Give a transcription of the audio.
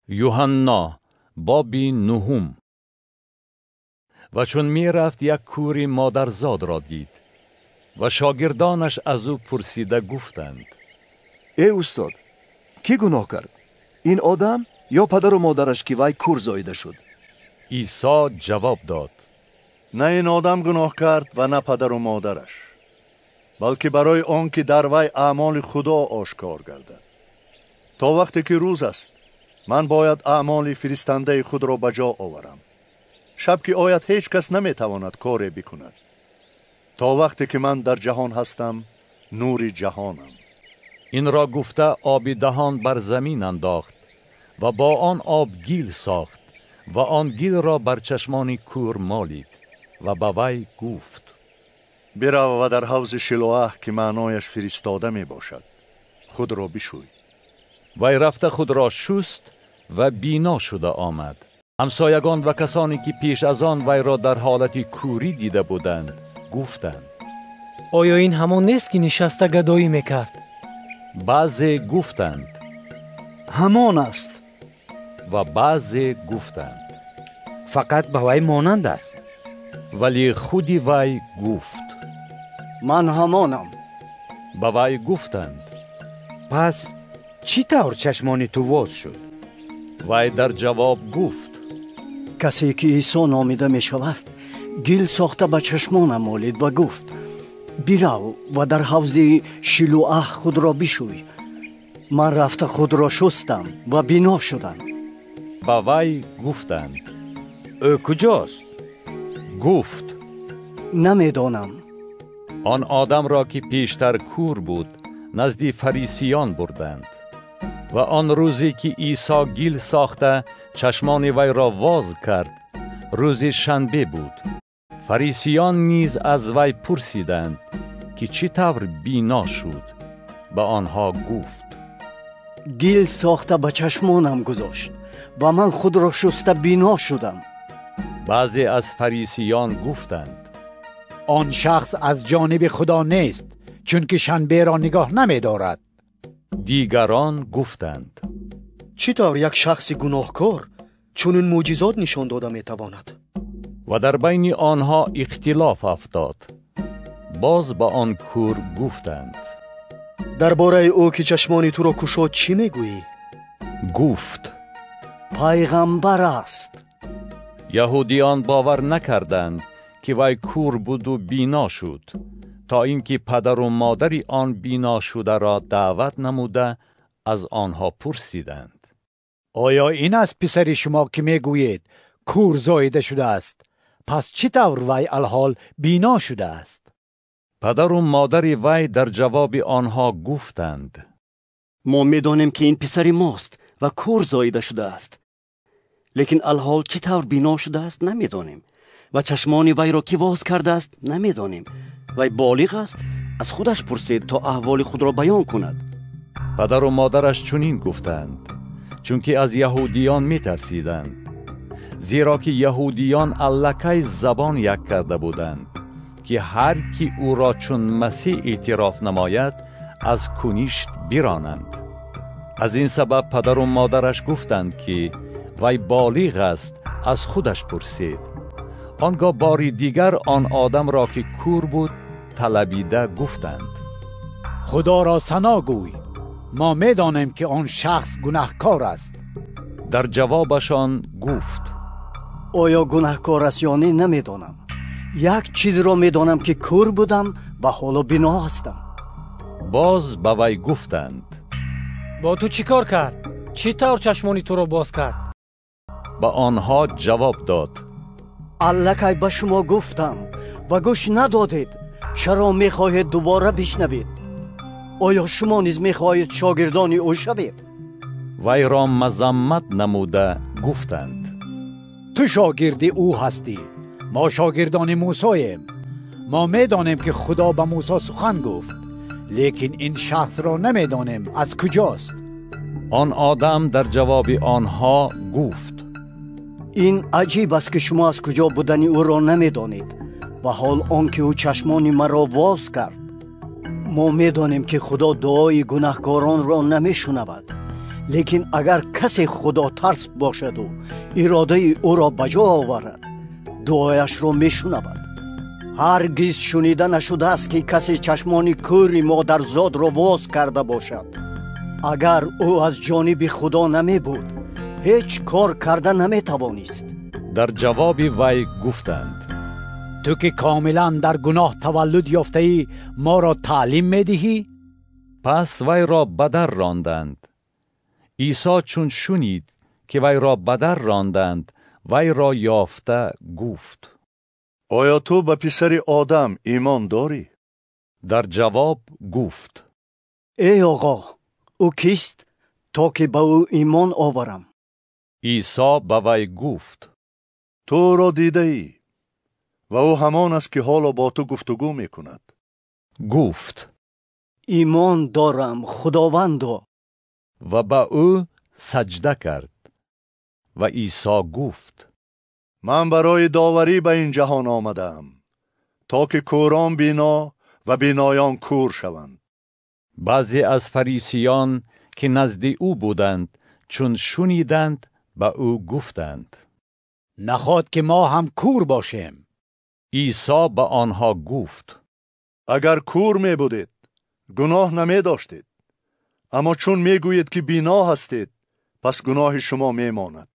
Юҳанно, боби нуҳум. Ва чун мерафт, як кӯри модарзодро дид ва шогирдонаш аз ӯ пурсида гуфтанд: Э устод, кӣ гуноҳ кард, ин одам ё падару модараш, ки вай кӯр зоида шуд? Исо ҷавоб дод: На ин одам гуноҳ кард ва на падару модараш, балки барои он ки дар вай аъмоли Худо ошкор гардад. То вақте ки рӯз аст, ман бояд аъмоли фиристандаи худро ба ҷо оварам. Шаб ки ояд, ҳеҷ кас наметавонад коре бикунад. То вақте ки ман дар ҷаҳон ҳастам, нури ҷаҳонам. Инро гуфта, оби даҳон бар замин андохт ва бо он об гил сохт ва он гилро бар чашмони кӯр молид ва ба вай гуфт: Бирав ва дар ҳавзи Шилоаҳ, ки маънояш фиристода мебошад, худро бишӯй. Вай рафта худро шуст ва бино шуда омад. Ҳамсоягон ва касоне ки пеш аз он вайро дар ҳолати кӯрӣ дида буданд, гуфтанд: Оё ин ҳамон нест, ки нишаста гадоӣ мекард? Баъзе гуфтанд: Ҳамон аст. Ва баъзе гуфтанд: Фақат ба вай монанд аст. Вале худи вай гуфт: Ман ҳамонам. Ба вай гуфтанд: Пас чӣ тавр чашмони ту воз шуд? Вай дар ҷавоб гуфт: Касе ки Исо номида мешавад, гил сохта ба чашмонам молид ва гуфт: «Бирав ва дар ҳавзи Шилӯаҳ худро бишӯй». Ман рафта худро шустам ва бино шудам. Ба вай гуфтанд: Ӯ куҷост? Гуфт: Намедонам. Он одамро, ки пештар кӯр буд, назди фарисиён бурданд. Ва он рӯзе ки Исо гил сохта чашмони вайро воз кард, рӯзи шанбе буд. Фарисиён низ аз вай пурсиданд, ки чӣ тавр бино шуд. Ба онҳо гуфт: Гил сохта ба чашмонам гузошт ва ман худро шуста бино шудам. Баъзе аз фарисиён гуфтанд: Он шахс аз ҷониби Худо нест, чунки шанберо нигоҳ намедорад. Дигарон гуфтанд: Чӣ тавр як шахси гуноҳкор чунин мӯъҷизот нишон дода метавонад? Ва дар байни онҳо ихтилоф афтод. Боз ба он кӯр гуфтанд: Дар бораи ӯ, ки чашмони туро кушод, чӣ мегӯӣ? Гуфт: Пайғамбар аст. Яҳудиён бовар накарданд, ки вай кӯр буду бино шуд, то ин ки падару модари он бино шударо даъват намуда, аз онҳо пурсиданд: Оё ин аст писари шумо, ки мегӯед, кӯр зоида шудааст? Пас чӣ тавр вай алҳол бино шудааст? Падару модари вай дар ҷавоби онҳо гуфтанд: Мо медонем, ки ин писари мост ва кӯр зоида шудааст, лекин алҳол чӣ тавр бино шудааст, намедонем ва чашмони вайро кӣ воз кардааст, намедонем. Вай болиғ аст, аз худаш пурсед, то аҳволи худро баён кунад. Падару модараш чунин гуфтанд, чунки аз яҳудиён метарсиданд, зеро ки яҳудиён аллакай забон як карда буданд, ки ҳар ки ӯро чун Масеҳ эътироф намояд, аз куништ биронанд. Аз ин сабаб падару модараш гуфтанд, ки вай болиғ аст, аз худаш пурсед. Он гоҳ бори дигар он одамро, ки кӯр буд, талабида гуфтанд: Худоро сано гӯй, мо медонем, ки он шахс гунаҳкор аст. Дар ҷавобашон гуфт: Оё гунаҳкор аст ё не, намедонам. Як чизро медонам, ки кӯр будам ва ҳоло бино ҳастам. Боз ба вай гуфтанд: Бо ту чӣ кор кард? Чӣ тавр чашмони туро боз кард? Ба онҳо ҷавоб дод: Аллакай ба шумо гуфтам ва гӯш надодед. Чаро мехоҳед дубора бишнавед? Оё шумо низ мехоҳед шогирдони ӯ шавед? Вайро мазаммат намуда гуфтанд: Ту шогирди ӯ ҳастӣ, мо шогирдони Мусоем. Мо медонем, ки Худо ба Мусо сухан гуфт, лекин ин шахсро намедонем, аз куҷост. Он одам дар ҷавоби онҳо гуфт: Ин аҷиб аст, ки шумо аз куҷо будани ӯро намедонед ва ҳол он ки ӯ чашмони маро воз кард. Мо медонем, ки Худо дуои гунаҳкоронро намешунавад. Лекин агар касе худотарс бошаду иродаи ӯро ба ҷо оварад, дуояшро мешунавад. Ҳаргиз шунида нашудааст, ки касе чашмони кӯри модарзодро воз карда бошад. Агар ӯ аз ҷониби Худо намебуд, ҳеҷ кор карда наметавонист. Дар ҷавоби вай гуфтанд: Ту ки комилан дар гуноҳ таваллуд ёфтаӣ, моро таълим медиҳӣ? Пас вайро ба дар ронданд. Исо чун шунид, ки вайро ба дар ронданд, вайро ёфта гуфт: Оё ту ба Писари Одам имон дорӣ? Дар ҷавоб гуфт: Эй оғо, ӯ кист, то ки ба ӯ имон оварам? Исо ба вай гуфт: Ту ӯро дидаӣ, ва ӯ ҳамон аст, ки ҳоло бо ту гуфтугӯ мекунад. Гуфт: Имон дорам, Худовандо. Ва ба ӯ саҷда кард. Ва Исо гуфт: Ман барои доварӣ ба ин ҷаҳон омадаам, то ки кӯрон бино ва биноён кӯр шаванд. Баъзе аз фарисиён, ки назди ӯ буданд, чун шуниданд, ба ӯ гуфтанд: Наход ки мо ҳам кӯр бошем? Исо ба онҳо гуфт: Агар кӯр мебудед, гуноҳ намедоштед, аммо чун мегӯед, ки бино ҳастед, пас гуноҳи шумо мемонад.